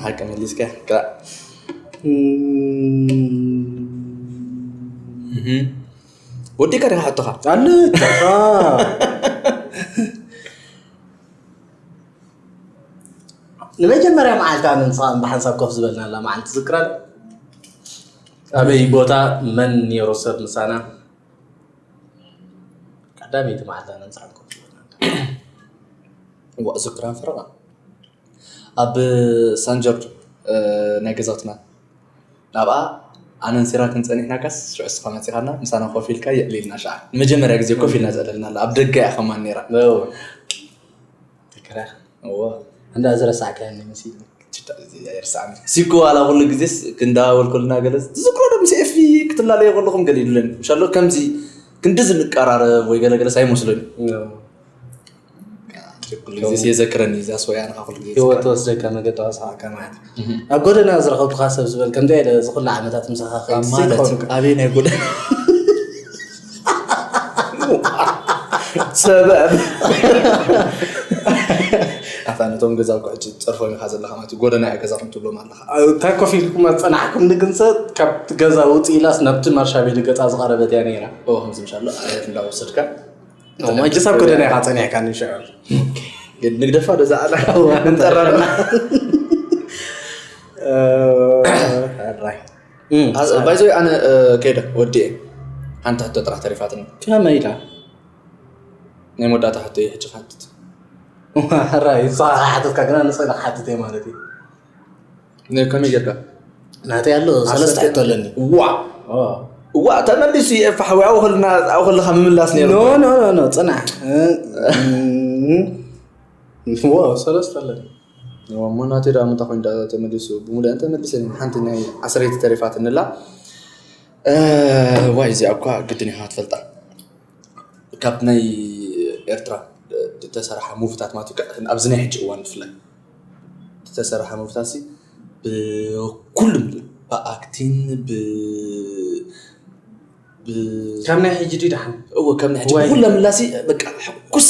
ሓቂ መሊስካ። ክላእ። ወዲካ ዲኻ ሕቶኻ? ኣነ ቻኻ ንመጀመርያ መዓልቲ ኣነ ንስኻ ብሓንሳብ ኮፍ ዝበልናላ መዓልቲ ትዝክራ? ኣበይ ቦታ መን ነይሩ ሰብ ምሳና? ቀዳመይቲ መዓልቲ ኣነ ንስኻ ኮፍ ዝበልና ዋ ዝክራን ፈረቓ ኣብ ሳንጀርድ ናይ ገዛትና ናብኣ ኣነን ሲራክን ጸኒሕናካስ ሽዑ እስኻ መጺኻና ምሳና ኮፍ ኢልካ የዕሊልና ሸዓ ንመጀመርያ ግዜ ኮፍ ኢልና ዘዕለልና ኣብ ደገ እያ ከማን ነይራ ትክራ እንዳ ዝረሳዕካኒ መሲሉ ይርስዓኒ ሲኮ ዋላ ኩሉ ግዜስ ክንዳወል ከለና ገለ ትዝክሮ ዶ ምስ ኤፊ ክትላለዮ ከለኹም ገለ ይብለኒ ምሻሎ ከምዚ ክንዲ ዝንቀራረብ ወይ ገለ ገለስ ኣይመስለኒ ኩሉ ግዜስ የዘክረኒ እዛ ሶያ ንኻ ኩሉ ግዜ ህይወት ተወስደካ መገዲ ተዋስሓካ ማለት እዩ ኣብ ጎደና ዝረኸብኩካ ሰብ ዝበል ከምዚ ኢለ እዚ ኩሉ ዓመታት ምሳኻ ከይትስይ ማለት ትኸውን ኣበይ ናይ ጎደና ሰበብ ኣታ ነቶም ገዛውኩም ሕጂ ትጸርፎም ኢኻ ዘለኻ ማለት እዩ ጎደና እያ ገዛኹም ትብሎም ኣለኻ እንታይ ኮፍ ኢልኩም ኣጸናሕኩም ንግንሰ ካብቲ ገዛ ውጽእ ኢላስ ናብቲ ማርሻ ቤት ገጻ ዝቐረበት እያ ነይራ ኦ ከምዚ ምሻሎ ኣየር እንዳወሰድካ መጀስ ኣብ ጎደና ኢኻ ጸኒሕካ ንሽዑ ንግደፋ ዶ ዝኣላ ንጠራርና ራይ ባይዞ ኣነ ከይደ ወዲኤ ሓንቲ ሕቶ ጥራሕ ተሪፋትኒ ከመይ ኢላ ናይ መወዳእታ ሕቶ እዩ ሕጂ ክሓትት ራይ ንስኻ ሓተትካ ግና ንስኻ ኢላ ክሓትት እየ ማለት እዩ ከመይ ጌርካ ናተይ ኣሎ ሰለስተ ሕቶ ኣለኒ ዋ ዋ ተመሊሱ የፋ ሓዊ ኣብኡ ከለና ኣብኡ ከለካ ምምላስ ነይሩ ኖ ኖ ኖ ኖ ጽናሕ እ፣ እ፣ እ፣ ዋ ሰለስተ ኣለኒ እሞ ናተይ ደኣ ምንታይ ኮይኑ ደኣ ተመሊሱ ብምሉአን ተመሊሰን ሓንቲ ናይ ዓሰርይቲ ተሪፋትኒ ኣላ እ፣ ዋይ እዚኣ እኳ ግድን ኢኻ ክትፈልጣ ካብ ናይ ኤርትራ ዝተሰርሓ ሙቪታት ማለት እዩ ኣብዚ ናይ ሕጂ እዋን ብፍላይ ዝተሰርሓ ሙቪታት ሲ ብኩሉ ብኣክቲን ብ ብ- ካብ ናይ ሕጂ ድዩ ደሓን እወ ከም ናይ ሕጂ ዋይ። ብኩላ ምላሲ በቃ ሕኩስ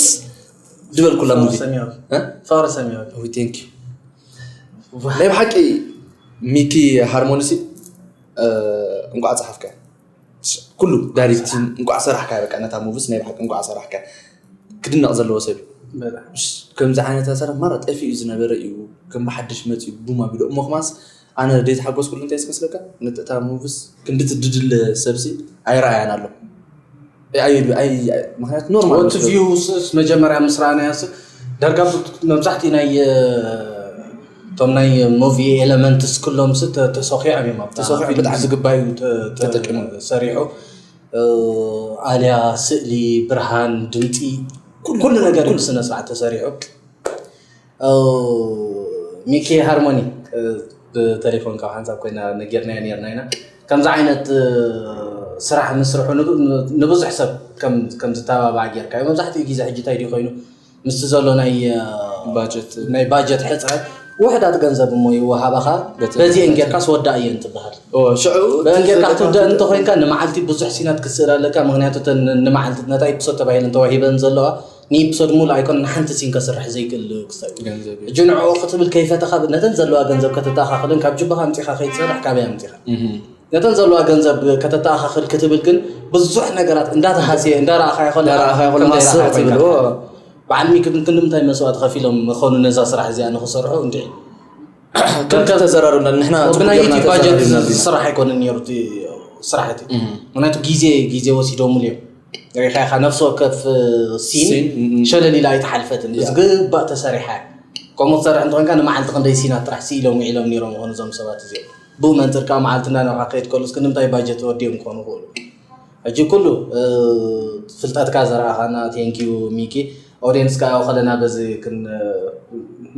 ዝበልኩላ ሙቪ ሰሚያዊ እ? ፍቕሪ ሰሚያዊ ዊ ቴንክ ዩ ናይ ብሓቂ ሚኪ ሃርሞኒ ሲ እ፣ እንቋዕ ጸሓፍካ ኩሉ ዳይሬክቲንግ እንቋዕ ሰራሕካ በቃ ነታ ሙቪስ ናይ ብሓቂ እንቋዕ ሰራሕካ ክድነቕ ዘለዎ ሰብ እዩ በጣም ከምዚ ዓይነት ኣሰራ ማራ ጠፊኡ ዝነበረ እዩ ከም ብሓድሽ መፂኡ ቡም ኣቢሉ እሞ ከማስ ኣነ ደይተሓጎስኩሉ እንታይ ስመስለካ ነተእታ ሙቭስ ክንዲ ትድድለ ሰብሲ ኣይረኣያን ኣሎ ምክንያቱ ኖርማል ወቲ ቪውስ መጀመርያ ምስ ረኣናያ ስ ዳርጋ መብዛሕትኡ ናይ እቶም ናይ ሙቪ ኤለመንትስ ኩሎም ስ ተሰኪዖም እዮም ኣብታ ተሰኪዖም ፊልም ብጣዕሚ ዝግባዩ ተ- ተ- ተጠቂሞም። ሰሪሑ ኣልያ ስእሊ ብርሃን ድምፂ ኩሉ ነገር ብስነ ስርዓት ተሰሪሑ ሚኪ ሃርሞኒ ብቴሌፎን ካብ ሓንሳብ ኮይና ነጌርናዮ ነርና ኢና ከምዚ ዓይነት ስራሕ ምስርሑ ንብዙሕ ሰብ ከም ዝተባባዕ ጌርካ እዩ መብዛሕትኡ ግዜ ሕጂ እንታይ ድዩ ኮይኑ ምስቲ ዘሎ ናይ ባጀት ናይ ባጀት ሕፅረት ውሕዳት ገንዘብ እሞ ይወሃባኻ በዚአን ጌርካ ስወዳእ እየን ትበሃል ሽዑ በዚአን ጌርካ ክትውዳእ እንተኮይንካ ንመዓልቲ ብዙሕ ሲናት ክስእል ኣለካ ምክንያቱ ንመዓልቲ ነታ ኢፕሶድ ተባሂለን ተዋሂበን ዘለዋ ንኢፕሶድ ሙሉ ኣይኮነ ንሓንቲ ሲን ከስርሕ ዘይክእል ክሳብ ገንዘብ እዩ ሕጂ ንዕኡ ክትብል ከይፈተኻ ነተን ዘለዋ ገንዘብ ከተተኣኻኽልን ካብ ጅባኻ ኣምፂኻ ከይትሰርሕ ካበይ ኣምፂኻ ነተን ዘለዋ ገንዘብ ከተተኣኻኽል ክትብል ግን ብዙሕ ነገራት እንዳተሃስየ እንዳረኣኻ ይኸል እንዳረኣኻ ይኸል ማስቕ ትብል በዓል ሚኪ ግን ክንዲ ምንታይ መስዋእቲ ከፊሎም ኾኑ ነዛ ስራሕ እዚኣ ንክሰርሑ እንድዒ ከም ተዘራርብና ንሕና ብናይ ዩቲብ ባጀት ዝስራሕ ኣይኮነን ነይሩ እቲ ስራሕ እቲ ምክንያቱ ግዜ ግዜ ወሲዶምሉ እዮም ሪኻ ኢኻ ነፍሲ ወከፍ ሲን ሲን፣ ም፣ ም። ሸለል ኢላ ኣይተሓልፈትን ያ። ዝግባእ ተሰሪሓ እያ። ከምኡ ትሰርሕ እንተኾንካ ንመዓልቲ ክንደይ ሲናት ጥራሕ ስኢሎም ውዒሎም ነይሮም ይኾኑ እዞም ሰባት እዚኦም። ብኡ መንፅር ከዓ መዓልቲ እንዳነውሓ ክኸይድ ከሎስ ክንዲ ምንታይ ባጀት ወዲኦም ክኾኑ ይኽእሉ። ሕጂ ኩሉ እ፣ ፍልጠትካ ዘርኣኻና ቴንኪዩ ሚኪ። ኦድየንስ ከዓ ከለና በዚ ክን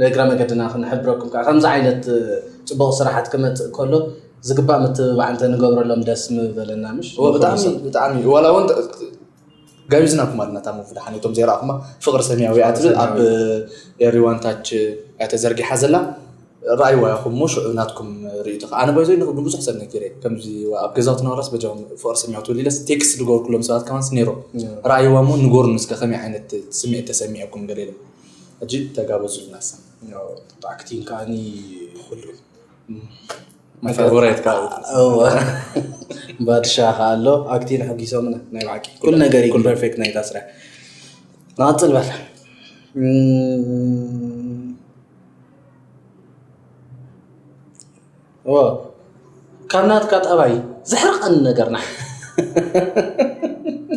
እግረ መገድና ክንሕብረኩም ከዓ ከምዚ ዓይነት እ፣ ፅቡቕ ስራሓት ክመፅእ ከሎ ዝግባእ ምትብባዕ እንተንገብረሎም ደስ ምበለና ምሽ እወ፣ ብጣዕሚ ብጣዕሚ ዋላ እውን ተ- ጋቢዝናኩም ኣለና እታ ሙቪ ደሓን እቶም ዘይረኣኹማ ፍቕሪ ሰማያዊ እያ ትብል ኣብ ኤሪዋን ታች እያ ተዘርጊሓ ዘላ ረኣይዋ ኢኹም እሞ ሽዑ ናትኩም ርእይቶ ከዓ ኣነ ባይዞ ንብዙሕ ሰብ ነጊረ ከምዚ ኣብ ገዛውትና ወራስ በጃኹም ፍቕሪ ሰማያዊ ትብል ኢለስ ቴክስት ዝገበርኩሎም ሰባት ከማንስ ነይሮም ረኣይዋ እሞ ንገሩኒ እስከ ከመይ ዓይነት ስምዒት ተሰሚዐኩም ገለ ኢሎም ሕጂ ተጋበዙልና እሳ ኣክቲንግ ከዓኒ ኩሉ ፋቮራይት ከዓ እወ። ባድሻ ከዓ ኣሎ። ኣክቲንግ ሓጊሶምና ናይ ብሓቂ ኩሉ ነገር እዩ ፐርፌክት ናይ ታስራ። ንቐፅል በል። እም፣ እወ። ካብ ናትካ ጠባይ ዘሕርቐኒ ነገርና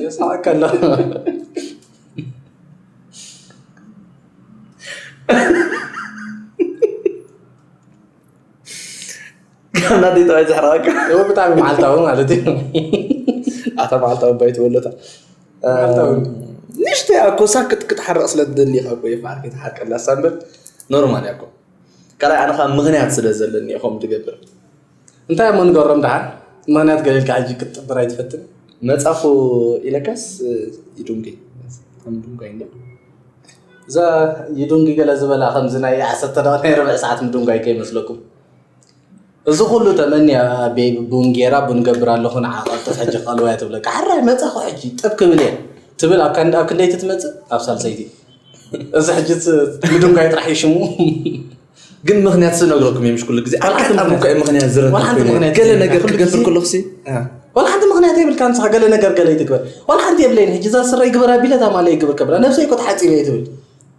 የስሓቀካ ኣሎ። ካብ ናተይ ጠባይ ዘሕርቐካ? እወ፣ ብጣዕሚ መዓልታዊ ማለት እዩ። ኣታ መዓልታዊ ባይ ትበለታ። መዓልታዊ። ንእሽተይ እኮ ሳክት ክትሓርቕ ስለ ትደሊ ኢኻ እኮ፣ የፍዓል ከይትሓርቀላ እሳ እምበር ኖርማል እያ እኮ። ካልኣይ ኣነ ኸኣ ምኽንያት ስለ ዘለኒ እየ ከምኡ ዝገብር። እንታይ እሞ ንገሮም ደሓን? ምኽንያት ገለ ኢልካ ሕጂ ክትጥብር ኣይትፈትን? መጻኹ ኢለካስ ይዱንጊ። ከም ዱንጋይ እንዶ። እዛ ይዱንጊ ገለ ዝበላ ከምዚ ናይ ዓሰርተ ደቂቕ ናይ ርብዒ ሰዓት ምዱንጋይ ከይመስለኩም። እዚ ኩሉ ተመንያ ቤቢ ቡን ጌራ ቡን ገብር ኣለኹ ንዓ ቀልጥፍ ሕጂ ቀልዋያ ትብለካ። ሕራይ መጻኹ ሕጂ ጥብ ክብል እየ ትብል ኣብ ካን-፣ ኣብ ክንደይቲ ትመጽእ? ኣብ ሳልሰይቲ። እዚ ሕጂ ስ-፣ ምዱንጋይ ጥራሕ እዩ ሽሙ። ግን ምኽንያት ዝነግረኩም እዮም ኩሉ ግዜ። ዋላ ሓንቲ ኣጋጣሚ ምኽንያት እኮ እዮም ምኽንያት ዝረድእ ዋላ ሓንቲ ኮይኑ። ምኽንያት ገለ የብልካን ነገር ኩሉ ክገብር ግዜ። ከለኹ ሲ፣ እ። ዋላ ሓንቲ ምኽንያት የብልካን ንስኻ ገለ ነገር ገለ ይትግበር። ዋላ ሓንቲ የብለይን። ሕጂ እዛ ስረ ይግበራ ቢለ እታ ማለ ይግብር ከብላ ነብሰይ እኮ ተሓጺበ እየ ትብል።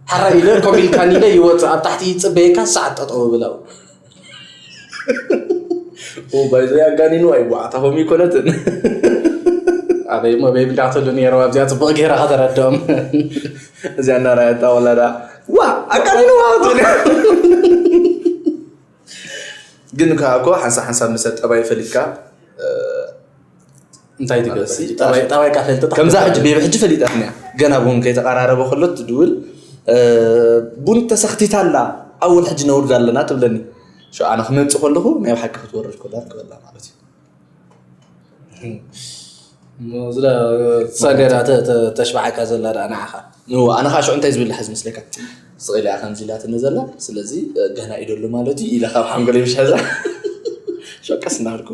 ሓራይ ኢለ ኮሚልካኒ ኢለ ይወጽእ ኣብ ታሕቲ ይጽበየካ ሰዓት ጠጠው ብለው። ኦ፣ ባይዘ ያጋኒኑ ኣይዋዕታ ሆም ይኮነትን። ኣበይ እሞ ቤቢ እንዳተሉ ነይረው ኣብዚኣ ጽቡቕ ገይራ ከተረድኦም። እዚኣ እናረኣየታ ወላዳ ዋ ኣጋኒኑ ዋ ትብል። ግን ከዓ እኮ ሓንሳብ ሓንሳብ ምስ ጠባይ ፈሊጥካ፣ እ፣ እንታይ ትገብር? ጠባይ፣ ጠባይ ቃ ፈልጥጣ ከምዛ ሕጂ ቤቢ ሕጂ ፈሊጣትኒ እያ። ገና ቡን ከይተቀራረበ ከሎ ትድውል፣ እ፣ ቡን ተሰኽቲታ ኣላ፣ ኣወል ሕጂ ነውርዳ ኣለና ትብለኒ። ሸ ኣነ ክመጽእ ከለኹ ናይ ብሓቂ ክትወርድ ከላ ርክበላ ማለት እዩ። እሞ ዝለ-፣ ሰገዳ ተ-፣ ተ-፣ ተሽባዓካ ዘላ ደኣ ንዓኻ። ኖ፣ ኣነ ኸኣ ሽዑ እንታይ ዝብል ሓዝ መስለካ? ስቕ ኢላ እያ ከምዚ ኢላትኒ ዘላ፣ ስለዚ፣ እ፣ ገና እዩ ደሎ ማለት እዩ ኢለ ካብ ሓንጎለይ ምሽ ሕዛ። ሸቀስ እናበልኩ።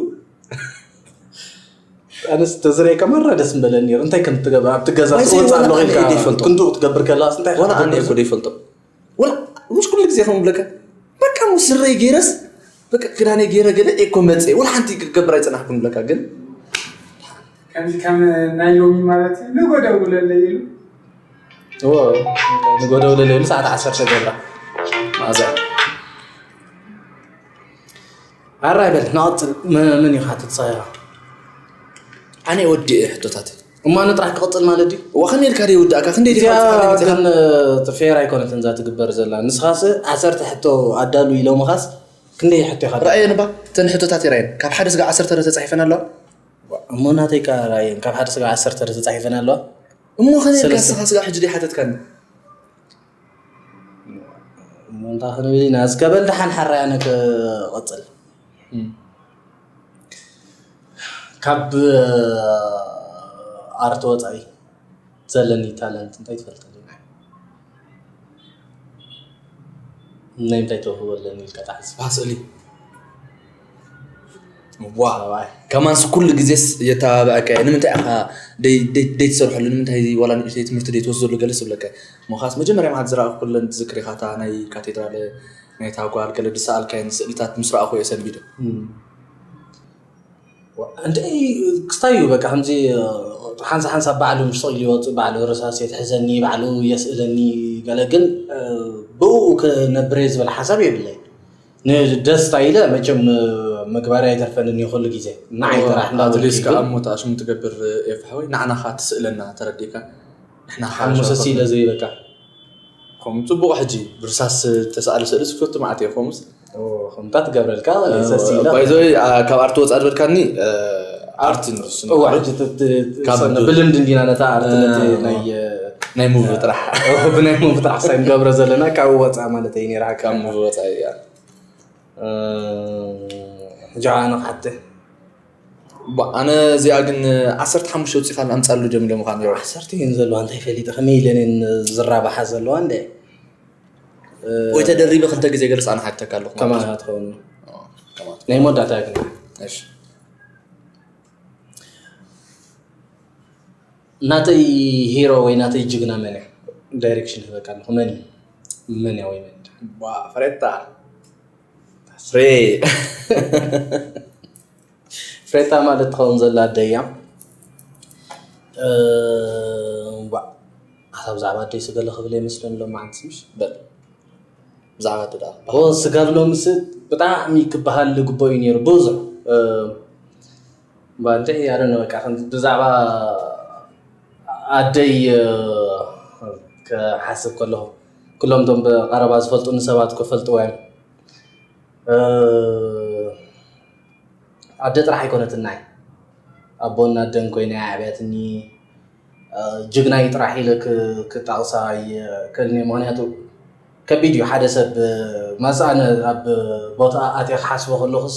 ኣነስ ተዝርእየካ መራ ደስ ምበለኒ ነይሩ። እንታይ ከም ትገብር ኣብቲ ገዛ ባይዘይ ትወፅእ ዋላ ኣለኹ ኣነ ኢልካ እየ ዘይፈልጦ። ክንድኡ ክትገብር ከላስ እንታይ ወላ ኣነ እየ ክትገብር? እኮ ዘይፈልጦ። ወላ ምሽ ኩሉ ግዜ ከም ብለካ በቃ ሙ ስረይ ገይረስ በቃ ክዳነይ ገይረ ገለ እኮ መፅእ። ወላ ሓንቲ ክገብር ኣይፀናሕኩን ብለካ ግን ከምዚ ከም ናይ ሎሚ ማለት እዩ። ንጎ ደውለለይ ኢሉ። እዎ፣ ንጎ ደውለለይ ኢሉ ሰዓት ዓሰርተ ገብራ። ማእዛ። ኣራይ በል፣ ንቐጽል። መ-፣ መን ኢኻ ትጻየራ? ኣነ ወዲኤ ሕቶታት። እሞ ኣነ ጥራሕ ክቕጽል ማለት ድዩ? እዋ፣ ከመይ ኢልካ ደይ ውዳእካ? ክንደይ ዲኻ እዚኣ ጽሓፍ ግን፣ እ፣ ፌር ኣይኮነትን እዛ ትግበር ዘላ። ንስኻስ ዓሰርተ ሕቶ ኣዳሉ ኢሎምኻስ ክንደይ ሕቶ ኢኻ? ረኣየን እባ፣ እተን ሕቶታት ይረኣየን። ካብ ሓደ ስጋብ ዓሰርተ ዶ ተጻሒፈን ኣለዋ? እሞ ናተይ ከኣ ረኣየን፣ ካብ ሓደ ስጋብ ዓሰርተ ዶ ተጻሒፈን ኣለዋ? እሞ ከመይ ኢልካ ሰለስተ። ንስኻ ስጋብ ሕጂ ደይ ሓተትካኒ? እሞ እንታይ ክንብል ኢና? እስከ በል ደሓን ሓራይ ኣነ ክቕጽል። እም። ካብ ኣርት ወጻኢ ዘለኒ ታለንት እንታይ ትፈልጠለይ? ናይ እንታይ ተውህቦ ኣለኒ ኢልካ ትሓስብ? ስእሊ። ዋ። ሰብኣይ። ከማንስ ኩሉ ግዜስ የተባብዐካ እየ። ንምንታይ ኢኻ ደይ-፣ ደይ-፣ ደይትሰርሐሉ? ንምንታይ ዋላ ንእሽተይ ትምህርቲ ደይትወስደሉ? ገለ ዝብለካ እየ። እሞ ኻስ መጀመርያ መዓልቲ ዝረኣኹ ኩለን ትዝክር ኢኻ፣ እታ ናይ ካቴድራል ናይታ ጓል ገለ ዝሰኣልካየን ስእልታት ምስ ረኣኹ እየ ሰንቢደ። እም። ዋ፣ እንታይ ክስታይ እዩ በቃ፣ ከምዚ፣ እ፣ ሓንሳ ሓንሳ ባዕሉ ምስ ስቕ ኢሉ ይወፅእ፣ ባዕሉ ርሳስ የትሕዘኒ፣ ባዕሉ የስእለኒ፣ ገለ ግን፣ እ፣ ብኡ ክነብር እየ ዝብል ሓሳብ የብለይ። ንደስታ ኢለ መቸም፣ እ፣ ምግባር ኣይተርፈንን እዩ ኩሉ ግዜ። ንዓይ ጥራሕ እንዳበልኩ ኣትሊስት ግን ከኣ እሞ እታ ሽሙ ትገብር ኤፍ ሓወይ፣ ንዓና ከኣ ትስእለና ተረዲእካ። ንሕና ከኣ ሓሙሰ ሲ ኢለ ዘይበቃ። ከምኡ ጽቡቕ፣ ሕጂ ብርሳስ ተሰኣለ ስእሊ ስፍቱ መዓት እየ። ከምኡስ ኦ፣ ከምታ ትገብረልካ፣ ሰሲ ኢላ። ባይ ዘ ወይ፣ አ፣ ካብ ኣርቲ ወጻእ ዝበልካኒ፣ እ፣ ኣርቲ ንሱ እዋ፣ ማለት ሕጂ ት-፣ ት-፣ ት-፣ ካብ ሰነ ብ-፣ ብልምዲ እንዲና ነታ ኣርቲ እ፣ ነቲ ናይ፣ እ፣ ናይ ሙቭ ጥራሕ። ኦ፣ ብናይ ሙቭ ጥራሕ ሳይ ንገብሮ ዘለና፣ ካብኡ ወጻእ ማለት እዩ ነይራ። ካብ ሙቭ ወጻእ እያ። እ፣ ሕጂ ኣነ ክሓትህ። ባ-፣ ኣነ እዚኣ ግን ዓሰርተ ሓሙሽተ ውፂኻ ኣምፃሉ ጀሚሮም ምዃኑ። ዓሰርተ እየን ዘለዋ፣ እንታይ ፈሊጠ፣ ከመይ ኢለን እየን ዝራባሓ ዘለዋ እንደ? ወይ ተደሪበ ክልተ ግዜ ገልስ ኣነ ሓተካ ኣለኹ ማለት ከማን እዩ። ኣትኸውን። ኦ፣ ከማን። ናይ መወዳእታ ግን። እሺ። ናተይ ሂሮ ወይ ናተይ ጅግና መን እዩ? ዳይሬክሽን ህበካ ኣለኹ፣ መን እዩ? መን እያ ወይ መን? ዋ ፍሬታ ፍሬ ፍሬታ ማለት ትኸውን ዘላ ኣደይ እያ። እ፣ ዋ፣ ኣታ ብዛዕባ ኣደይ ስገለ ክብል የመስለኒ ሎማዓንቲ ምሽ በል። ብዛዕባ ኣደ ደኣ ኦ፣ ስጋብ ሎምስ ብጣዕሚ ክበሃል ልግበኦ እዩ ነይሩ ብዙሕ። እ፣ ባ እንታይ ኣረ ነው በቃ ከም ብዛዕባ ኣደይ እ፣ ክሓስብ ከለኹ ኩሎም ቶም ብቐረባ ዝፈልጡኒ ሰባት ክፈልጥዋ እዮም። እ፣ ኣደ ጥራሕ ኣይኮነትናይ ኣቦን ኣደን ኮይና እያ ኣዕብያትኒ። እ፣ ጅግናይ ጥራሕ ኢለ ክ- ክጣቕሳ ኣይክእልን እየ። ምክንያቱ ከቢድ እዩ ሓደ ሰብ እ፣ መስ ኣነ ኣብ ቦታ ኣትየ ክሓስቦ ከለኹስ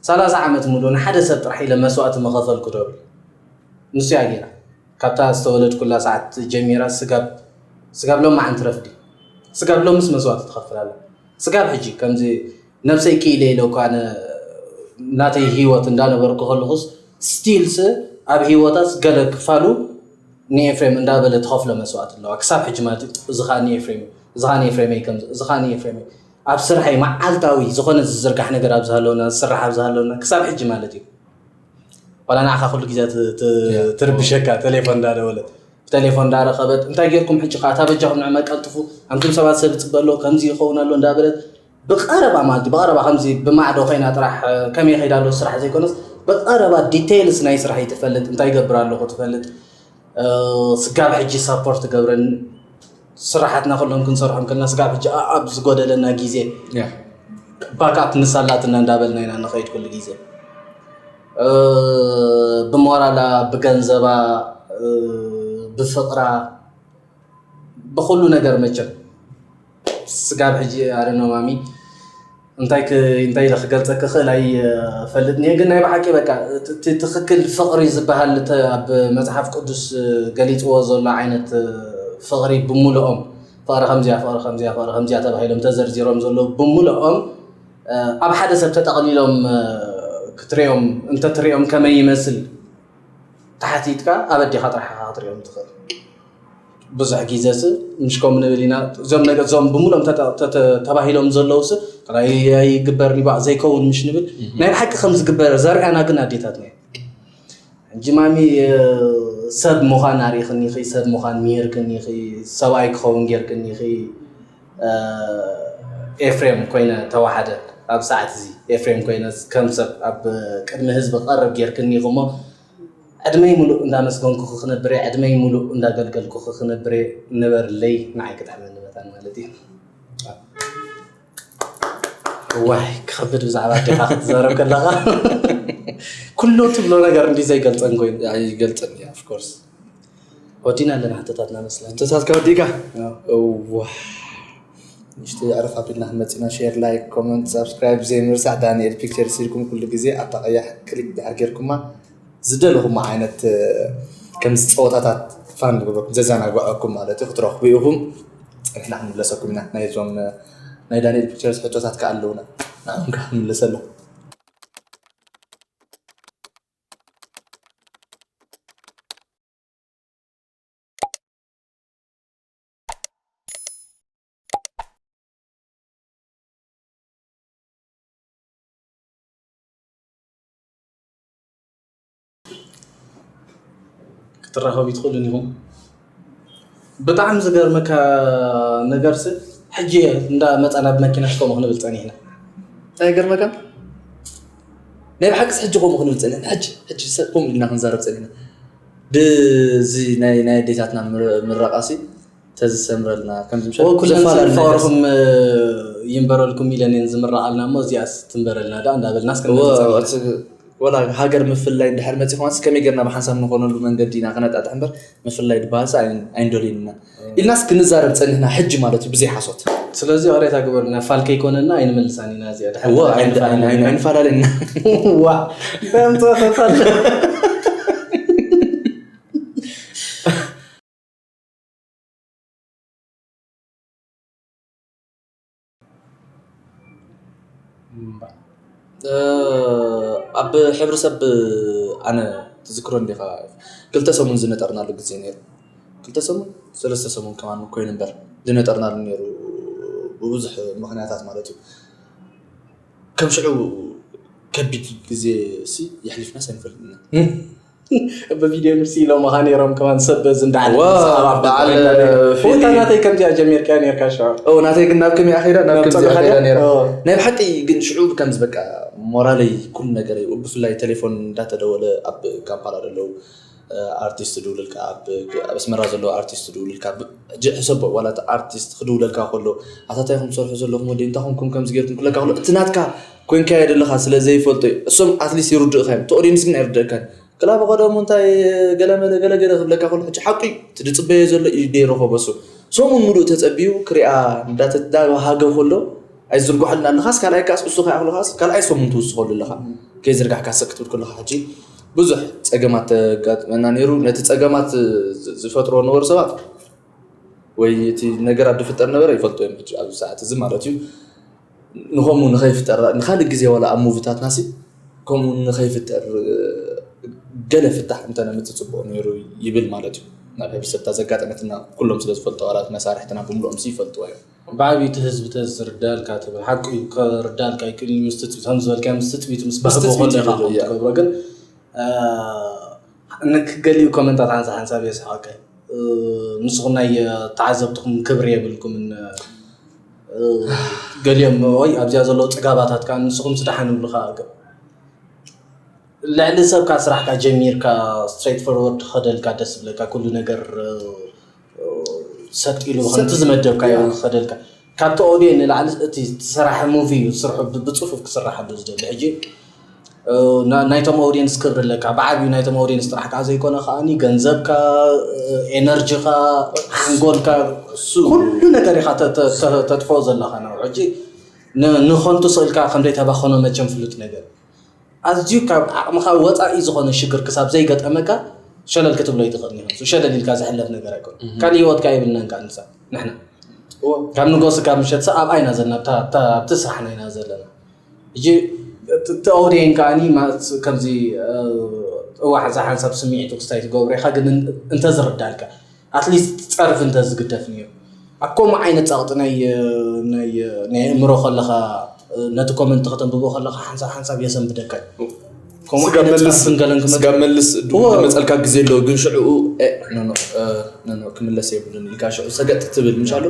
ሰላሳ ዓመት ሙሉእ ንሓደ ሰብ ጥራሕ ኢለ መስዋእቲ ምኸፈልኩ ዶ ብል ንሱ እያ ገይራ። ካብታ ዝተወለድኩላ ሰዓት ጀሚራ ስጋብ ስጋብ ሎማዓንቲ ረፍዲ ስጋብ ሎምስ መስዋእቲ ትኸፍል ኣላ። ስጋብ ሕጂ ከምዚ ነብሰይ ክኢለ ኢለ እኳ ኣነ ናተይ ሂወት እንዳነበርኩ ከለኹስ ስቲልስ ኣብ ሂወታስ ገለ ክፋሉ ንኤፍሬም እንዳበለ ትኸፍሎ መስዋእቲ ኣለዋ ክሳብ ሕጂ ማለት እዩ። እዚ ከዓ ንኤፍሬም እዩ፣ እዚ ከዓ ንኤፍሬም እዩ፣ ከምዚ እዚ ከዓ ንኤፍሬም እዩ። ኣብ ስርሐይ መዓልታዊ ዝኾነ ዝዝርጋሕ ነገር ኣብ ዝሃለውና ዝስራሕ ኣብ ዝሃለውና ክሳብ ሕጂ ማለት እዩ። ዋላ ንዓኻ ኩሉ ግዜ ት- ት- ትርብሸካ ቴሌፎን እንዳደወለት ብቴሌፎን እንዳረኸበት እንታይ ጌርኩም ሕጂ ከዓ እታ በጃኹም ንዕመ ቀልጥፉ ኣንቱም ሰባት ሰብ ይፅበ ኣሎ ከምዚ ይኸውን ኣሎ እንዳበለት ብቐረባ ማለት እዩ ብቐረባ ከምዚ ብማዕዶ ኮይና ጥራሕ እ፣ ከመይ ይኸይድ ኣሎ ስራሕ ዘይኮነስ ብቐረባ ዲቴይልስ ናይ ስራሕ ትፈልጥ እንታይ ይገብር ኣለኹ ትፈልጥ እ፣ ስጋብ ሕጂ ሳፖርት ትገብረን ስራሓትና ኩሎም ክንሰርሖም ከለና ስጋብ ሕጂ ኣ- ኣብ ዝጎደለና ግዜ ባካፕ ንሳላትና እንዳበልና ኢና ንኸይድ ኩሉ ግዜ እ፣ ብሞራላ ብገንዘባ እ፣ ብፍቕራ ብኩሉ ነገር መቸም ስጋብ ሕጂ ኣረኖ ማሚ እንታይ ክ- እንታይ ኢለ ክገልፀ ክኽእል ኣይፈልጥን እየ ግን ናይ ብሓቂ በቃ እቲ ትኽክል ፍቕሪ ዝበሃል ተ- ኣብ መፅሓፍ ቅዱስ ገሊፅዎ ዘሎ ዓይነት ፍቕሪ ብምልኦም ፍቕሪ ከምዚያ ፍቕሪ ከምዚያ ፍቕሪ ከምዚያ ተባሂሎም ተዘርዚሮም ዘለዉ ብምልኦም ኣብ ሓደ ሰብ ተጠቕሊሎም ክትሪኦም እንተትሪኦም ከመይ ይመስል ተሓቲትካ ኣብ ኣዴኻ ጥራሕ ኢኻ ክትሪኦም ትኽእል ብዙሕ ግዜ ስ ምሽ ከምኡ ንብል ኢና እዞም ነገ እዞም ብምሎም ተባሂሎም ዘለዉ ስ ጥራይ ኣይግበርን ይባዕ ዘይከውን ምሽ ንብል ናይ ብሓቂ ከም ዝግበር ዘርኣና ግን ኣዴታትና ሕጂ ማሚ ሰብ ምዃን ኣሪኽኒ ኺ ሰብ ምዃን ምሂርክኒ ኺ ሰብኣይ ክኸውን ጌርክኒ ኺ ኤፍሬም ኮይነ ተዋሓደ ኣብ ሰዓት እዚ ኤፍሬም ኮይነ ከም ሰብ ኣብ ቅድሚ ህዝቢ ክቐርብ ጌርክኒ ኺ እሞ ዕድመይ ሙሉእ እንዳመስገንኩኺ ክነብር እየ፣ ዕድመይ ሙሉእ እንዳገልገልኩኺ ክነብር እየ፣ ንበርለይ ንዓይ ክጥዕመኒ መታን ማለት እዩ። እዋይ ክኸብድ ብዛዕባ ኣዴኻ ክትዛረብ ከለኻ ኩሉ ትብሎ ነገር እንዲ ዘይገልፀን ኮይኑ ኣይገልፀን እዩ of course ወዲና ኣለና ሕቶታትና መስለኒ ሕቶታት ከወዲእካ እዋ ንሽተ ዕረፍ ኣቢልና ክንመፅና share like comment subscribe ዘይምርሳዕ ዳንኤል pictures ኢልኩም ኩሉ ግዜ ኣብታ ቀያሕ click ድሕር ጌርኩማ ዝደለኹሞ ዓይነት ከምዚ ፀወታታት fun ዝገብረኩም ዘዘናግዐኩም ማለት እዩ ክትረኽቡ ኢኹም ፀኒሕና ክንምለሰኩም ኢና ናይዞም ናይ ዳንኤል pictures ሕቶታት ከዓ ኣለውና ንዕኹም ከዓ ክንምለሰሎም ክትራኸቡ ትኽእሉን ኢኹም። ብጣዕሚ ዝገርመካ ነገርሲ ሕጂ እንዳ መፃና ብመኪናሽ ከምኡ ክንብል ፀኒሕና። እንታይ ይገርመካ? ናይ ብሓቅስ ሕጂ ከምኡ ክንብል ፀኒሕና። ሕጂ ሕጂ ሰብ ከምኡ ኢልና ክንዛረብ ፀኒሕና። ብዚ ናይ ናይ ኣዴታትና ምረቃሲ ተዝሰምረልና ከምዚ ምሸት ኩለን ዘፋላሊ ነገር ፍቅርኩም ይንበረልኩም ኢለን እየን ዝምረቃልና እሞ እዚኣስ ትንበረልና ዳ እንዳበልና እስከ እወ፣ ንመርጻ። እቲ ወላ ሃገር ምፍላይ እንድሕር መፂ ከማንስ ከመይ ጌርና ብሓንሳብ ንኾነሉ መንገዲ ኢና ክነጣጥሕ እምበር ምፍላይ ዝበሃልስ ኣይ- ኣይንደልዩን ኢና ኢልናስ ክንዛረብ ፀኒሕና ሕጂ ማለት እዩ ብዘይ ሓሶት ስለዚ ቅሬታ ግበሩና ፋል ከይኮነና ኣይንመልሳን ኢና እዚኣ ድሕር እወ ኣይንፋ- ኣይን- ኣይን- ኣይንፈላለን ኢና ዋ በምፅፈፋል ኣብ ሕብረተሰብ ኣነ ትዝክሮ እንዲኻ ክልተ ሰሙን ዝነጠርናሉ ግዜ ነይሩ ክልተ ሰሙን ሰለስተ ሰሙን ከማን ኮይኑ እምበር ዝነጠርናሉ ነይሩ ብብዙሕ ምኽንያታት ማለት እዩ። ከም ሽዑ ከቢድ ግዜ ሲ የሕሊፍናስ ኣይንፈልጥና። ብቪድዮ ንርሲ ኢሎምኻ ነይሮም ከማን ሰብ በዚ እንዳዓለ ዋ፣ ዝሰሓብ ኣብ በዓል ኮይና ነይሩ። ፊሊ። ወታ ናተይ ከምዚኣ ጀሚርካ ነይርካ ሽዑ። ኦ፣ ናተይ ግን ናብ ከመይ ኣኸይዳ ናብ ናብ ከምዚኣ ጸገኻ ከይዳ ድያ? ነይራ። ኦ። ናይ ብሓቂ ግን ሽዑ ከምዚ በቃ ሞራለይ ኩሉ ነገረይ፣ ብፍላይ ቴሌፎን እንዳተደወለ ኣብ ካምፓላ ዘለዉ ኣርቲስት ድውልልካ ኣብ ኣስመራ ዘለዎ ኣርቲስት ድውልልካ ሕጂ ሕሰቦ ዋላ ኣርቲስት ክድውለልካ ከሎ ኣታታይ ኩም ትሰርሑ ዘለኹም ወዲ እንታይ ኮንኩም ከምዚ ገርኩም ክለካ ከሎ እቲ ናትካ ኮንካዮ ዘለኻ ስለ ዘይፈልጦ እዩ። እሶም ኣትሊስት ይርድእካ እዮም። እቲ ኦዲንስ ግን ኣይርድእካን። ክላ ብቐደሙ እንታይ ገለመለ ገለገለ ክብለካ ከሎ ሕጂ ሓቁ እዩ። እቲ ዝፅበዮ ዘሎ እዩ ደይረኸቦ እሱ ሰሙን ሙሉእ ተፀቢዩ ክሪኣ እንዳተዳሃገ ከሎ ኣይዝርግሐልና ኣለኻስ ካልኣይ ካስ እሱ ከይኣኽልኻስ ካልኣይ ሰሙን ትውስኸሉ ኣለኻ ከይዝርጋሕካ ሰክ ክትብል ከለኻ ሕጂ ብዙሕ ፀገማት ተጋጥመና ነይሩ። ነቲ ፀገማት ዝፈጥሮ ነበሩ ሰባት ወይ እቲ ነገራት ዝፍጠር ነበረ ይፈልጡ እዮም ሕጂ ኣብዚ ሰዓት እዚ ማለት እዩ። ንኸምኡ ንኸይፍጠር ንካልእ ግዜ ዋላ ኣብ ሙቪታትና ሲ ከምኡ ንኸይፍጠር ገለ ፍታሕ እንተነምፅእ ፅቡቕ ነይሩ ይብል ማለት እዩ። ናብ ሕብረተሰብታ ዘጋጠመትና ኩሎም ስለ ዝፈልጡ ኣባላት መሳርሕትና ብምልኦም ሲ ይፈልጥዎ እዮም። ብዓብዩ እቲ ህዝቢ ተዝርዳልካ ትብል ሓቁ እዩ። ከርዳልካ ይክእል እዩ ምስ ትፅቢት ከም ዝበልካ ምስ ትፅቢት ምስ ባህጎ ትፅቢት ከሎ ኢኻ ይብል ከምኡ እያ። ትገብሮ ግን ንክገሊኡ ኮመንታት ሓንሳ ሓንሳብ የስሓቀ ንስኹም ናይ ተዓዘብትኹም ክብሪ የብልኩምን። ገሊኦም ወይ ኣብዚኣ ዘለዉ ፅጋባታት ከዓ ንስኹም ስዳሓ ንብልካ ልዕሊ ሰብካ ስራሕካ ጀሚርካ ስትሬት ፎርወርድ ኸደልካ ደስ ዝብለካ ኩሉ ነገር ሰጥ ኢሉ ከምቲ ዝመደብካዮ ኸደልካ ካብቲ ኦድዮ ንላዕሊ እቲ ዝሰራሐ ሙቪ እዩ ስርሑ ብፅፉፍ ክስራሓሉ ዝደሊ ሕጂ ናይቶም ኦዲየንስ ክብሪ ኣለካ ብዓብዩ ናይቶም ኦዲየንስ ጥራሕ ከዓ ዘይኮነ ከዓኒ ገንዘብካ ኤነርጂኻ ሓንጎልካ ኩሉ ነገር ኢኻ ተጥፎ ዘለኻ ነው ሕጂ ንኸንቱ ስእልካ ከምዘይተባኸኖ መቸም ፍሉጥ ነገር ኣዝዩ ካብ ዓቕምኻ ወፃኢ ዝኾነ ሽግር ክሳብ ዘይገጠመካ ሸለል ክትብሎ ይትኽእል ኒሆ ሸለል ኢልካ ዝሕለፍ ነገር ኣይኮን ካልእ ህይወትካ የብልናን ከዓ ንሳ ንሕና ካብ ንጎስ ካብ ምሸት ሰብ ኣብኣ ኢና ዘለና ኣብቲ ስራሕና ኢና ዘለና ሕጂ እቲ ኦዴን ከዓኒ ማለት ከምዚ እዋሕ እዛ ሓንሳብ ስምዒቱ ክስታይ ትገብሮ ኢኻ ግን እንተዝርዳልካ ኣትሊስት ፀርፊ እንተዝግደፍ ነይሩ ኣብ ከምኡ ዓይነት ፀቕጢ ናይ ናይ ናይ ኣእምሮ ከለኻ ነቲ ኮመንት ከተንብቦ ከለኻ ሓንሳብ ሓንሳብ የሰንብደካ እዩ ከምኡ ስጋ ዓይነት መልስ ፀርፍን ገለን ክመ- ስጋ መልስ ድኡ ዝመፀልካ ግዜ ኣሎ ግን ሽዕኡ እ፣ ኖ፣ ኖ፣ እ፣ ኖ፣ ኖ፣ ክምለስ የብሉን ኢልካ ሽዑ ሰገጥ ትብል ምሻሉ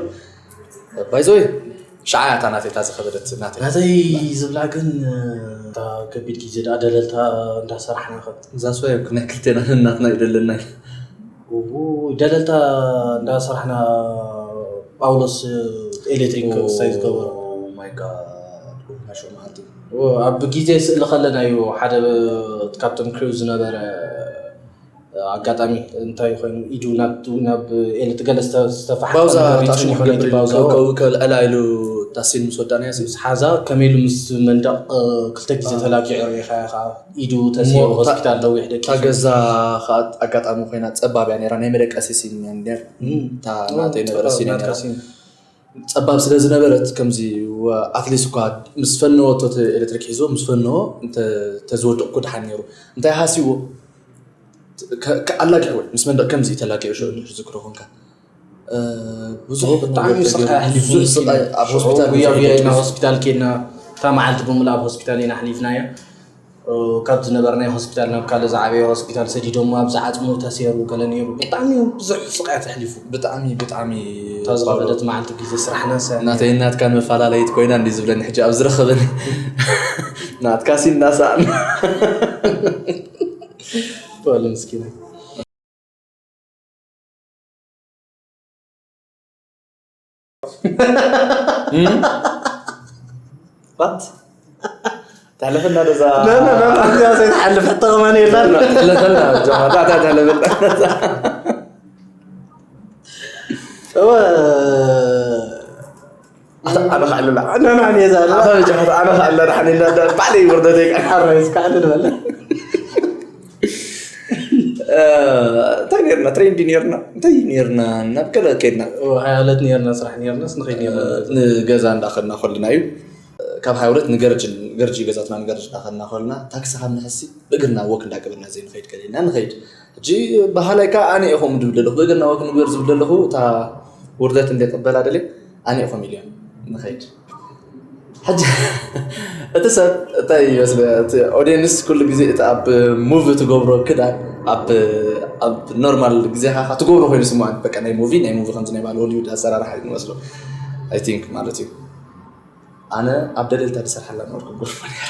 ባይዘወይ ሸዓ እታ ናተይ እታ ዝኸበደት ናተይ ናተይ ዝብላ ግን እታ ከቢድ ግዜ ደኣ ደለልታ እንዳሰራሕና ከ እዛ ስዋ ናይ ክልቴና ነናትና እዩ ደለና እዩ ደለልታ እንዳሰራሕና ጳውሎስ ኤሌክትሪክ እሳይ ዝገበሮ ማይ ጋድ ማሾ መዓልቲ ኣብ ግዜ ስእሊ ከለና እዩ ሓደ ካብቶም ክሪው ዝነበረ ኣጋጣሚ እንታይ ኮይኑ ኢዱ ናብ ናብ ኤሌት ገለ ዝተፋሓ ባውዛ ታስሙ ክገብር ኢሉ ከልዕላ ኢሉ ታሲን ምስ ወዳና ያስ ሓዛ ከመይ ኢሉ ምስ መንደቕ ክልተ ግዜ ተላጊዑ ርኢኻ ኢኻ ኢዱ ተሲሩ ሆስፒታል ነዊሕ ደቂሱ እታ ገዛ ከዓ ኣጋጣሚ ኮይና ፀባብ እያ ነራ ናይ መደቀሲ ሲን እያ እንድያ እታ ናተይ ነበረ ሲን እያ ነራ ፀባብ ስለ ዝነበረት ከምዚ ኣትሊስት እኳ ምስ ፈነወቶ እቲ ኤሌክትሪክ ሒዝዎ ምስ ፈነዎ እንተ- ተዝወድቕ እኮ ደሓን ነይሩ እንታይ ሃሲዎ ኣላጊዕዎ ምስ መንደቕ ከምዚ ተላጊዑ ሽዑ ዝክሮ ኮንካ ብዙሕ ብጣዕሚ ስቃይ ኣሕሊፉ ብዙሕ ስቃይ ኣብ ሆስፒታል ጉያ ጉያ ኢልና ሆስፒታል ኬድና እታ መዓልቲ ብምልእ ኣብ ሆስፒታል ኢና ኣሕሊፍናያ ካብ ዝነበርናይ ሆስፒታል ናብ ካልእ ዝዓበየ ሆስፒታል ሰዲዶሞ ኣብዚ ዓፅሙ ተሰይሩ ገለ ነይሩ ብጣዕሚ ብዙሕ ስቃያት ኣሕሊፉ ብጣዕሚ ብጣዕሚ እታ ዝኸፈለት መዓልቲ ግዜ ስራሕና ሰ ናተይ ናትካ መፈላለይት ኮይና እንዲ ዝብለኒ ሕጂ ኣብ ዝረኸበኒ ናትካ ሲናሳን በሉ ምስኪና ባት ታለፈና ደዛ እዚኣ ዘይትሓልፍ ሕቶ ከማን የላን ለፈና ጀማታ ታለፈና እወ ኣነ ከዕልላ ኣነ ናን የዛለ ኣታ ጀማታ ኣነ ከዕልላ ደሓን ኢላ ባዕለይ ውርደተይ ሓራይስ ከዕልል በለ እንታይ ኔርና ትሬንዲ ኔርና እንታይ ኔርና ናብ ገለ ከድና ሃያለት ኔርና ስራሕ ኔርናስ ንኸይድ ኔርና ንገዛ እንዳኸድና ከልና እዩ ካብ ሃይወለት ንገርጅ ገርጂ ገዛትና ንገርጅ እንዳኸድና ከልና ታክሲ ካብ ንሕሲ ብእግርና ወክ እንዳገበርና ዘይንኸይድ ገለ ኢልና ንኸይድ ሕጂ ባህላይ ከዓ ኣነ ኢኹም ድብል ኣለኹ ብእግርና ወክ ንግበር ዝብል ኣለኹ እታ ውርደት እንደ ቅበላ ደለ ኣነ ኢኹም ኢልዮም ንኸይድ። ሕጂ እቲ ሰብ እንታይ ይመስለ፣ እቲ ኦዲየንስ ኩሉ ግዜ እቲ ኣብ ሙቪ ትገብሮ ክዳን ኣብ ኣብ ኖርማል ግዜኻ ትገብሮ ኮይኑ ስምዓኒ። በቃ ናይ ሙቪ ናይ ሙቪ ከምዚ ናይ ባል ሆሊውድ ኣሰራርሓ እዩ ዝመስሎ። ኣይ ቲንክ ማለት እዩ። ኣነ ኣብ ደለልታ ዝሰርሓላ ነበርኩ ጎልፎ ነይራ።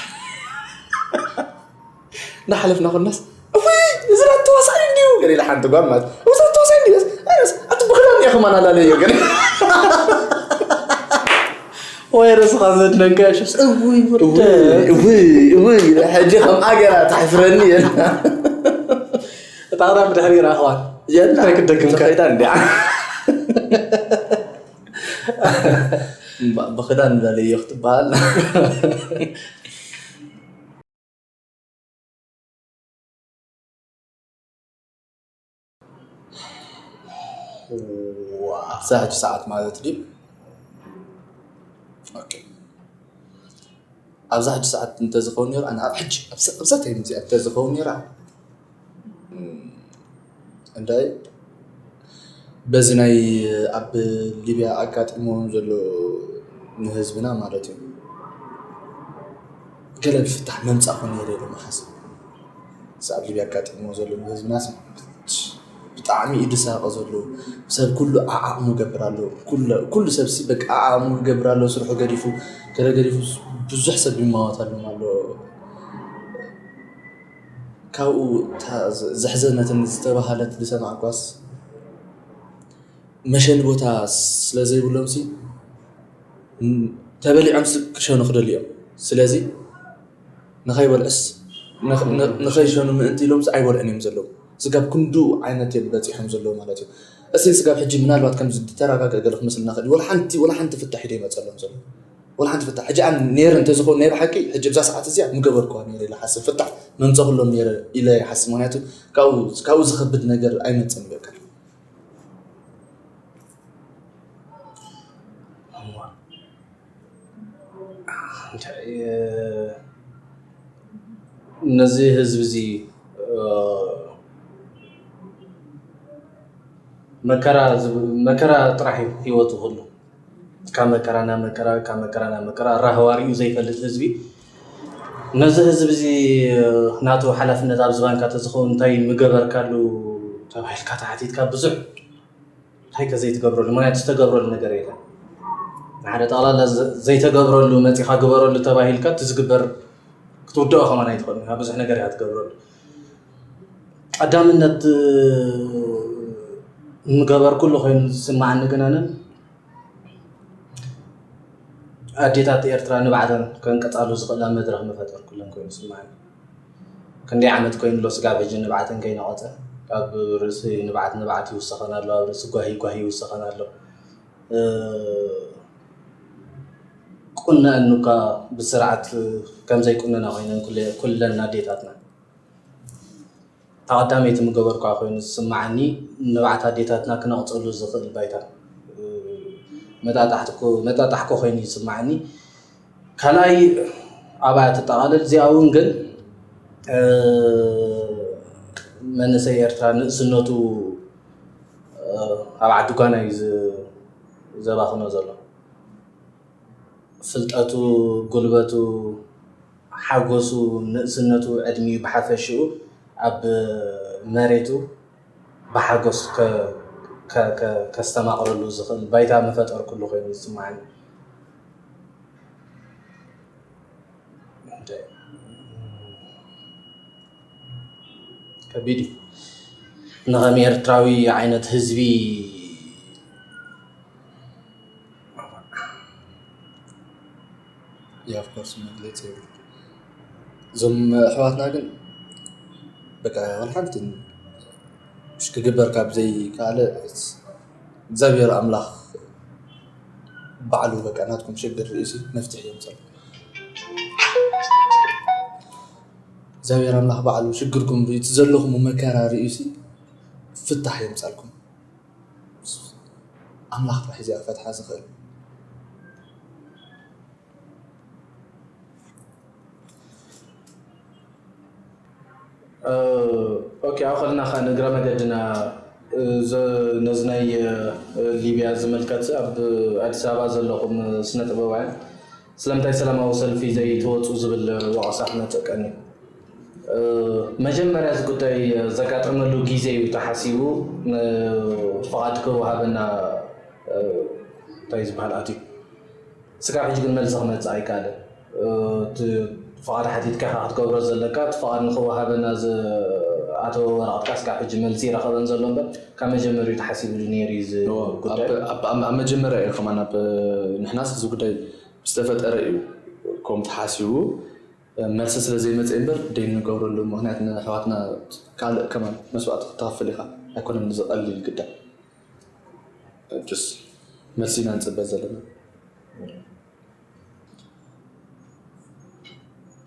እናሓለፍና ኮናስ፣ እውይ፣ እዚ ራት ተዋሳኣይ እንድዩ ገለ ኢላ ሓንቲ ጓል ማለት፣ እዚ ራት ተዋሳኣይ እንድዩ ኣስ ኣስ ኣቲ ብኽዳን እያ ከማን ኣላለዮ ገለ። ወይ ርስኻ ዘድነጋሽ እውይ ውርደ። እውይ እውይ እውይ፣ ሕጂ ከም ኣገራ ተሕፍረኒ የላ። እታ ክዳን ብድሕሪ ረኽባን የላ። እንታይ ክትደግም ከ? ተኸይዳ እንዲያ። እምባ- ብኽዳን ላለዮ ክትበሃል። እዛ ሕጂ ሰዓት ማለት ድዩ? ኦኬ። ኣብዛ ሕጂ ሰዓት እንተዝኸውን ነይሩ፣ ኣነ ኣብ ሕጂ ኣብዛ ኣብዛ ታይም እዚኣ እንተዝኸውን ነይራ፣ እም፣ እንዳይ በዚ ናይ ኣብ ሊብያ ኣጋጢምዎም ዘሎ ንህዝብና ማለት እዩ፣ ገለ ብፍታሕ መምጻእኹ ነይረ ኢሎም ይሓስብ። እዚ ኣብ ሊብያ ኣጋጢምዎ ዘሎ ንህዝብናስ ብጣዕሚ እዩ ዝሳቐ ዘሎ። ሰብ ኩሉ ዓዓቕሙ ይገብር ኣሎ። ኩሉ ኩሉ ሰብሲ በቃ ዓዓቕሙ ይገብር ኣሎ። ስርሑ ገዲፉ ገለ ገዲፉ ብዙሕ ሰብ ይማወት ኣሎ ኣሎ። ካብኡ እታ ዘሕዘነትን ዝተባህለት ዝሰማዕኳስ መሸኒ ቦታ ስለ ዘይብሎም ሲ ተበሊዖም ክሸኑ ክደልዩ እዮም። ስለዚ ንኸይበልዑስ ንኸይሸኑ ምእንቲ ኢሎም ኣይበልዑን እዮም ዘለዉ። ስጋብ ክንዱ ዓይነት እዮም በፂሖም ዘለዉ ማለት እዩ። እስቲ ስጋብ ሕጂ ምናልባት ከምዚ ዝተረጋገ ገለ ክመስልና ክእል ወላ ሓንቲ ወላ ሓንቲ ፍታሕ ኢደ ይመፀሎም ዘሎ ወላ ሓንቲ ፍታሕ ሕጂ ኣነ ነይረ እንተዝኸውን ናይ ብሓቂ ሕጂ ብዛ ሰዓት እዚኣ ምገበርኩዋ ነይረ ኢለ ሓስብ ፍታሕ መምፀኹሎም ነይረ ኢለ ይሓስብ። ምክንያቱ ካብኡ ዝኸብድ ነገር ኣይመፅን በቃ። ነዚ ህዝቢ እዚ መከራ ጥራሕ እዩ ህይወቱ ኩሉ። ካብ መከራ ናብ መከራ ካብ መከራ ናብ መከራ ራህዋ ሪኡ ዘይፈልጥ ህዝቢ ነዚ ህዝቢ እዚ ናቱ ሓላፍነት ኣብ ዝባንካ ተዝኸውን እንታይ ምገበርካሉ ተባሂልካ ተሓቲትካ ብዙሕ እንታይ ከ ዘይትገብረሉ ምክንያቱ ዝተገብረሉ ነገር የለን። ንሓደ ጠቕላላ ዘይተገብረሉ መፂኻ ግበረሉ ተባሂልካ እቲ ዝግበር ክትውድኦ ከማን ኣይትኽእልን ኢኻ ብዙሕ ነገር ኢኻ ትገብረሉ። ቀዳምነት ምገበርኩሉ ኮይኑ ዝስማዓኒ ግን ኣነ ኣዴታት ኤርትራ ንባዕተን ከንቀጻሉ ዝኽእላ መድረኽ ምፈጠርኩለን ኮይኑ ይስምዓኒ። ክንደይ ዓመት ኮይኑ ኣሎ ስጋብ ሕጂ ንብዓተን ከይነቐጸ፣ ካብ ርእሲ ንብዓት ንብዓት ይውሰኸን ኣሎ፣ ኣብ ርእሲ ጓሂ ጓሂ ይውሰኸን ኣሎ። ቁነአን እኳ ብስርዓት ከምዘይቁነና ኮይነን ኩለን ኣዴታትና። እታ ቀዳመይቲ ምገበርኳ ኮይኑ ዝስምዓኒ ንብዓት ኣዴታትና ክነቕጸሉ ዝኽእል ባይታ መጣጣሕኮ ኮይኑ ይስምዓኒ። ካልኣይ ኣብኣ ትጠቓለል እዚኣ እውን ግን መንእሰይ ኤርትራ ንእስነቱ ኣብ ዓዲ ጓና እዩ ዘባኽኖ ዘሎ። ፍልጠቱ፣ ጉልበቱ፣ ሓጎሱ፣ ንእስነቱ፣ ዕድሚኡ ብሓፈሽኡ ኣብ መሬቱ ብሓጎስ ከስተማቕረሉ ዝኽእል ባይታ ምፈጠርኩሉ ኮይኑ ዝስምዓኒ። ከቢድ እዩ። ንኸም ኤርትራዊ ዓይነት ህዝቢ Yeah, of course መግለፂ የብሉ። እዞም ኣሕዋትና ግን በቃ ወላ ሓንቲ ክግበር ካብ ዘይከኣለ እግዚኣብሔር ኣምላኽ ባዕሉ በቃ ናትኩም ሽግር ርእሲ መፍትሒ የምፀልኩም። እግዚኣብሔር ኣምላኽ ባዕሉ ሽግርኩም ርእዩ እቲ ዘለኹም መከራ ርእዩሲ ፍታሕ የምፀልኩም። ኣምላኽ ጥራሕ እዚኣ ክፈትሓ ዝኽእል። ኦኬ ኣብ ከለና ከ ንእግረ መገድና ነዚ ናይ ሊብያ ዝምልከት ኣብ ኣዲስ ኣበባ ዘለኹም ስነ ጥበባውያን ስለምንታይ ሰላማዊ ሰልፊ ዘይትወፁ ዝብል ወቐሳ ክመፀቀኒ። መጀመርያ እዚ ጉዳይ ዘጋጠመሉ ግዜ እዩ ተሓሲቡ ፍቓድ ክወሃበና እንታይ ዝበሃል ኣትዩ። ስጋብ ሕጂ ግን መልሲ ክመፅእ ኣይከኣለን። ፍቓድ ሓቲትካ ክትገብሮ ዘለካ እቲ ፍቓድ ንክወሃበና ዝኣተወ ወረቐትካ ስጋብ ሕጂ መልሲ ይረኸበን ዘሎ እምበር ካብ መጀመሪኡ ተሓሲብሉ ነይሩ እዩ እዚ ጉዳይ። ኣብ መጀመርያ እዩ ከማን ኣብ ንሕናስ እዚ ጉዳይ ዝተፈጠረ እዩ ከም ተሓሲቡ መልሲ ስለ ዘይመፀ እምበር ደይ ንገብረሉ ምክንያት ንኣሕዋትና ካልእ ከማን መስዋእቲ ክተኸፍል ኢኻ ኣይኮነን እዚ ቀሊል ግዳ መልሲ ኢና ንፅበ ዘለና።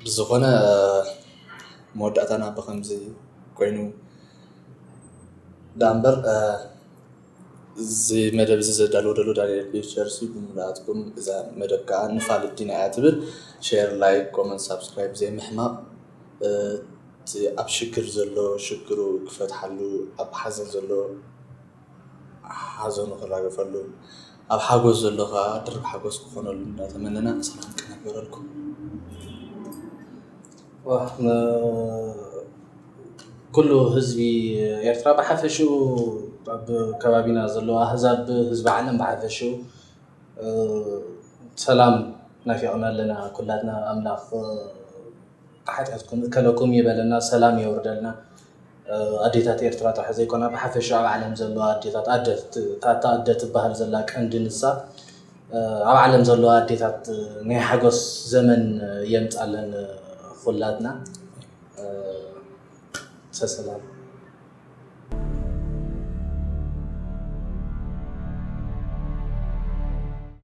ብዝኾነ መወዳእታና ብኸምዚ ኮይኑ ዳኣ እምበር እዚ መደብ እዚ ዘዳለወ ደሎ ዳንኤል ፒክቸርስ እዩ። ብምልኣትኩም እዛ መደብ ከዓ ንፋልጥ ዲና እያ ትብል። ሼር፣ ላይክ፣ ኮመንት፣ ሳብስክራይብ ዘይምሕማቕ እቲ ኣብ ሽግር ዘሎ ሽግሩ ክፈትሓሉ ኣብ ሓዘን ዘሎ ሓዘኑ ክራገፈሉ ኣብ ሓጎስ ዘሎ ከዓ ድርብ ሓጎስ ክኾነሉ እንዳተመነና ሰላም ቅነ ይግበረልኩም። ኩሉ ህዝቢ ኤርትራ ብሓፈሽኡ ኣብ ከባቢና ዘለዉ ኣህዛብ ህዝቢ ዓለም ብሓፈሽኡ ሰላም ናፊቕና ኣለና። ኩላትና ኣምላኽ ሓጢኣትኩም እከለኩም ይበለና፣ ሰላም የውርደልና። ኣዴታት ኤርትራ ጥራሕ ዘይኮና ብሓፈሽኡ ኣብ ዓለም ዘለዋ ኣዴታት ኣደ እታ ኣደ ትበሃል ዘላ ቀንዲ ንሳ ኣብ ዓለም ዘለዋ ኣዴታት ናይ ሓጎስ ዘመን የምፃለን ኩላትና ሰሰላም።